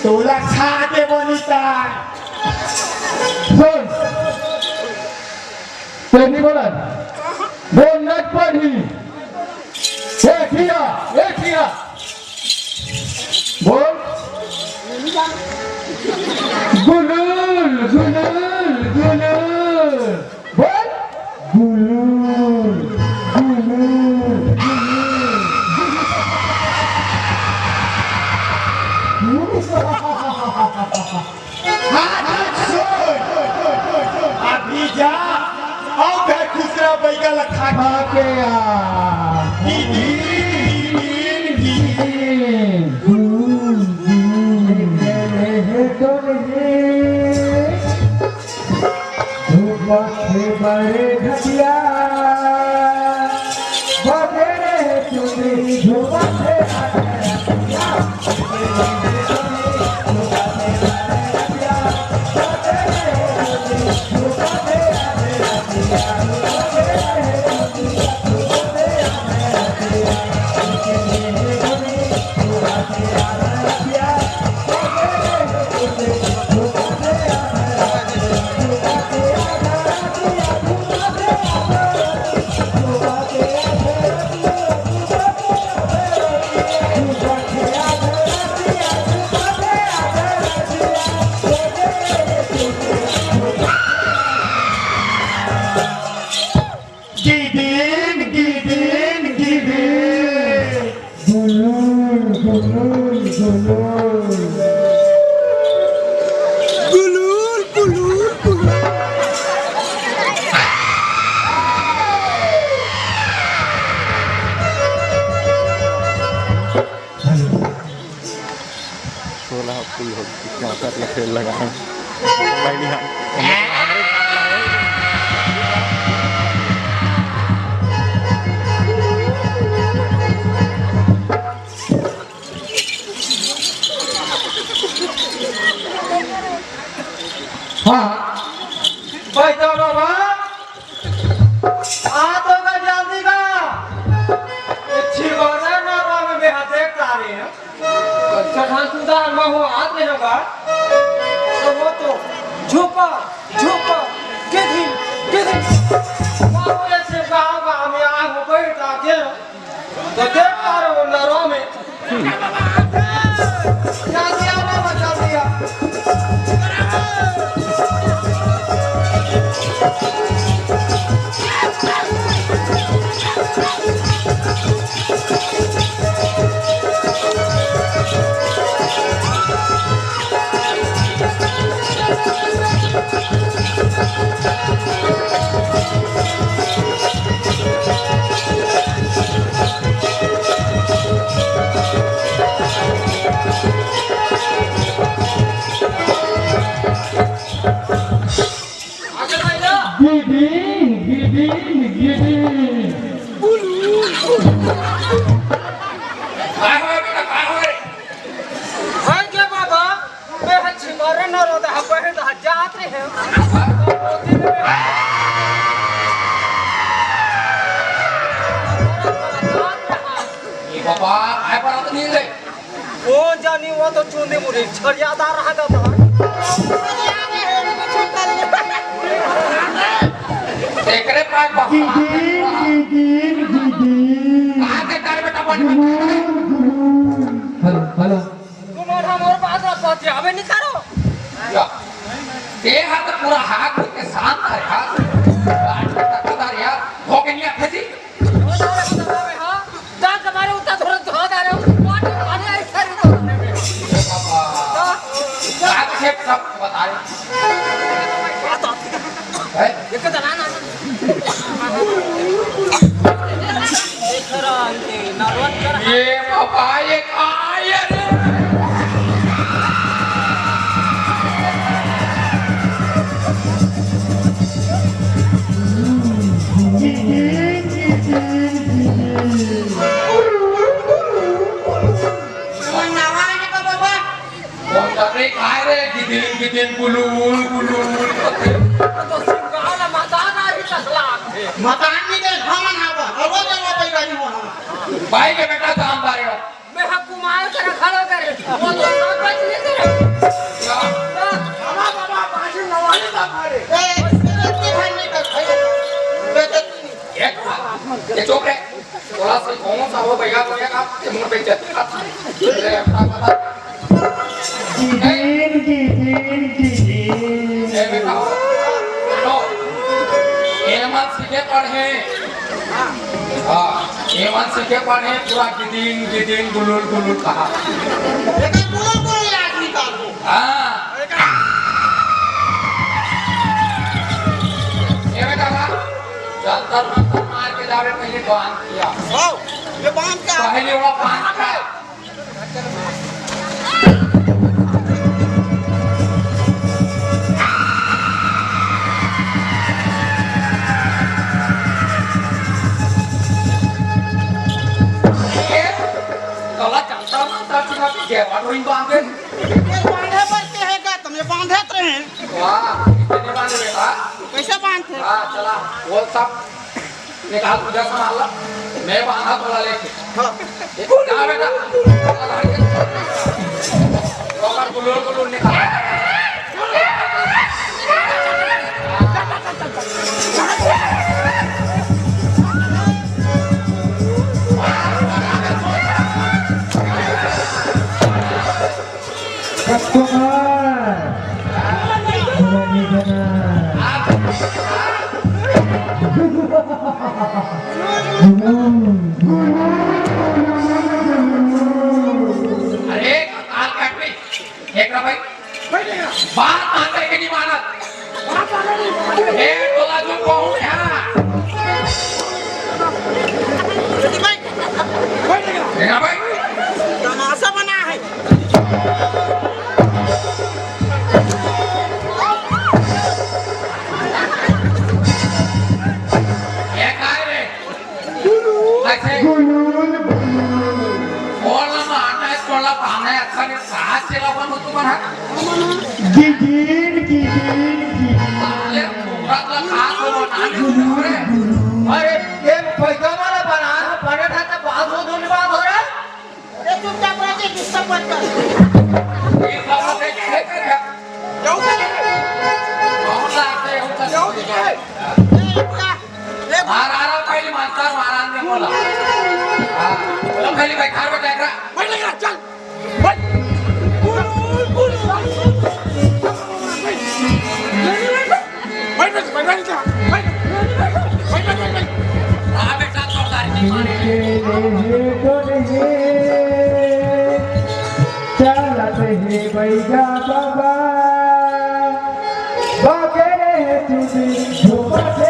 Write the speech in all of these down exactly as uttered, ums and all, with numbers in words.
तोला खा के बनिता। सुन, तें नइ बोलन, बोलना पड़ही। ए ठिया, ए ठिया, बोल। गुलूल, गुलूल, गुलूल। बोल। गुलूल, गुलूल, गुलूल। हाँ, हाँ, सुन। अभी जा, अउ कहे खुसरा बइगा ला खा के। खा के आ। दीदी, दीदी, दीदी। गुलूल, गुलूल। धूप के बड़े घटिया, बदे रहे चुंदी, धूप के गिदिन, गिदिन, गिदिन। गुलूल, गुलूल, गुलूल। गुलूल, गुलूल, गुलूल। सोला फूल हो, इतना कर ले, फेर लगा। पहली हाथ। हाँ। बैठो बाबा। आ तो का जल्दी का। ये छिपाना ना बाबा में हाथ देख तारे हैं। अच्छा, ठान सुधार में हो, हाथ में होगा। तो वो तो झुका, झुका, गिदिन, गिदिन। बाबू ऐसे कहा, बा, हमें आग हो गई, ताकि तो देख पा रहे हो, नरवा में। जल्दी आओ बाबा, जल्दी आओ। गिदिन, गिदिन, गिदिन। काय होय बेटा, काय होय? हाय के बाबा, मैं हच्छी मारे न रोदा, हा पहले तो जात रहे। ए बाबा, काय परत नहीं रे? कोन जानी, वो तो चुंदी मुड़ी छरियादार रहा जाता है। एकरे पास बा- गिदिन, गिदिन, गिदिन। कहाँ के कर बेटा बन- हेलो, हेलो। तुम्हारा मोर बात रखा थे, अबे नहीं करो। या, ये हाथ पूरा हाथ के साथ है यार। बात करता यार, हो गई नहीं फंसी। जान तुम्हारे उतना थोड़ा धो दे रहे हो। पानी, पानी आई सारी तो। बाबा। हाँ? क्या थे सब बता रहे? हैं? ये तो ना, ना, ना। ये बाबा, ये कहाँ है रे? कोन जाने काय रे, गिदिन, गिदिन, गुलूल, गुलूल करथे। तो सिंगाला मतान आ रही कसला। मतान नहीं दे, हमन हावा, अवो जगह पे गई हो हम। भाई के बेटा काम बारे हो। मैं हक कुमार कर खड़ा करे। साहब भैया, भैया का मुंह पे चल। ए, बेटा, एमन सीखे पढ़े। हाँ, एमन सीखे पढ़े, पूरा गिदिन, गिदिन, गुलुल, गुलुल कहा। एकर गुलुल, गुलुल याद निकाल दो। हाँ। ए, बेटा, चल, तर, तर मार के जावे, पहले बांध किया। हो, ये बांध का। पहले वो बांध का। ए, गला चलता ना, चलता ना, गेवा ढोई बांधे। ये बांधे बर के हे का? तुम ये बांधत रहे। वाह, इतने बांधे बेटा। कैसे बांधते? हाँ, चला, वो सब निकाल, पूजा संभाल ला। मैं बांधा तोला लेके। हाँ। ए, जा बेटा। ओकर गुलूर, गुलूर निकाल। कस्टमर, भवानी बना। अरे, काल काट रही। एक ना भाई, बात मानते कि नहीं मानत? ए, बोला जो कहूँ यहाँ। देखा भाई? तमाशा बना है। ये काय रे? ऐसे बोलना मारना है, बोलना पाना है, अच्छा नहीं, साथ चला बन तू बना। गिगिन, गिगिन, गिगिन। अरे, पूरा तो खास हो, बना नहीं, अरे। अरे, ये पैसा वाला बना, बना था, तो बात हो, दोनों बात हो रहा है। ए, चुपचाप रह के disturb मत कर। ये सब लोग एक, एक, एक, जाओ। कौन सा आते हैं, उनका जाओ। ए, क्या? ए, मारा, मारा, पहले मास्टर महाराज ने बोला। हाँ, तो पहले बैठा, बैठा, बैठा। बैठ, बैठ, चल। बैठ। बैठ, बैठ, बैठ, बैठ, बैठ। हाँ, बेटा, सरदार जी, मारे। चलत हे बैगा बाबा, बागे रे तुझे धोखा दे।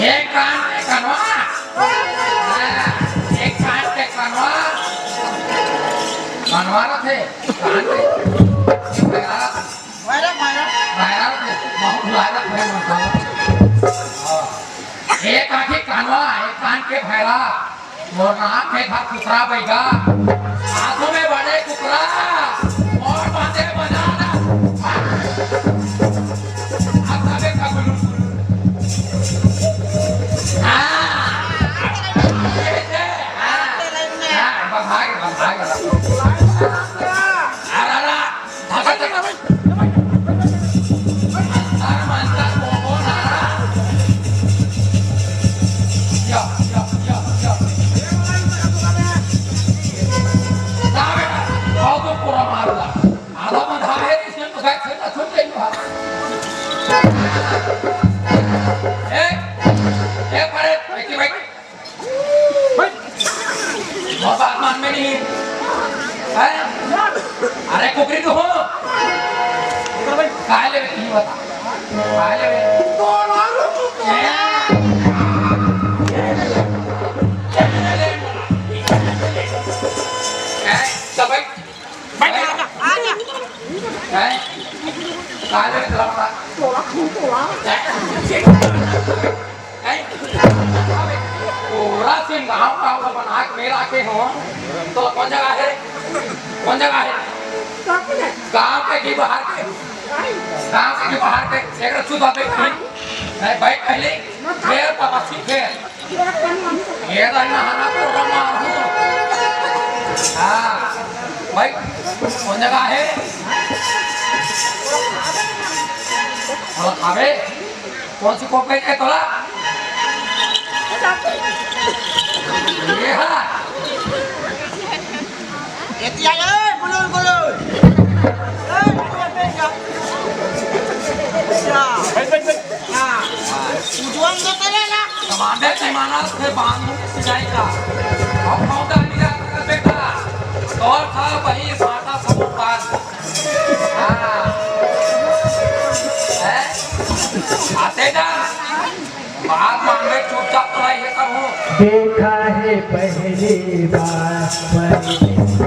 एक कान के कनवा, हाँ, एक कान के कनवा, कनवा रथे, कान के, भैरा, भैरा, भैरा रथे, बहुत भैरा, भैरा रथे। हाँ। एक आँखी कनवा, एक कान के भैरा। मोर नाम हे घर कुकरा बैगा। आगू में बड़े कुकरा। मोर बाते बजा ना। अब तबे का गुलू। हाँ। हाँ। हाँ, बधाई, बधाई। अरे, अरे। नौकरी तो हो। काय लेबे, तू बता। काय लेबे? तोला रे, तू तोला। ए, सब भाई। भाई, आजा, आजा। काय? काय लेबे, तोला बता। तोला, तोला। ए? पूरा सिंघाव का वो बना के मेरा के हो, तो कौन जगह है? कौन जगह है? गांव के कि बाहर के? गांव के कि बाहर के? एक रस्सू तो पे कहीं? नहीं, बैठ पहले, फिर तपस्वी फिर। ये तो नहाना पूरा मार हूँ। हाँ, भाई, कौन जगह है? और अबे, कौन सी कोप है तोला? ये हा। एतिया ले, गुलुल, गुलुल। ए, गुलुल, बैठ जा। अच्छा। बैठ, बैठ, बैठ। हाँ। उजवन तो तेरे ना। कमांडर पैमाना से बांधू सिंचाई का। अब मौका मिला था बेटा। और था वही माता समूह पास। हाँ। हैं? आते जा। बात मांगे चुपचाप तो नहीं है करूँ। देखा है पहली बार पहली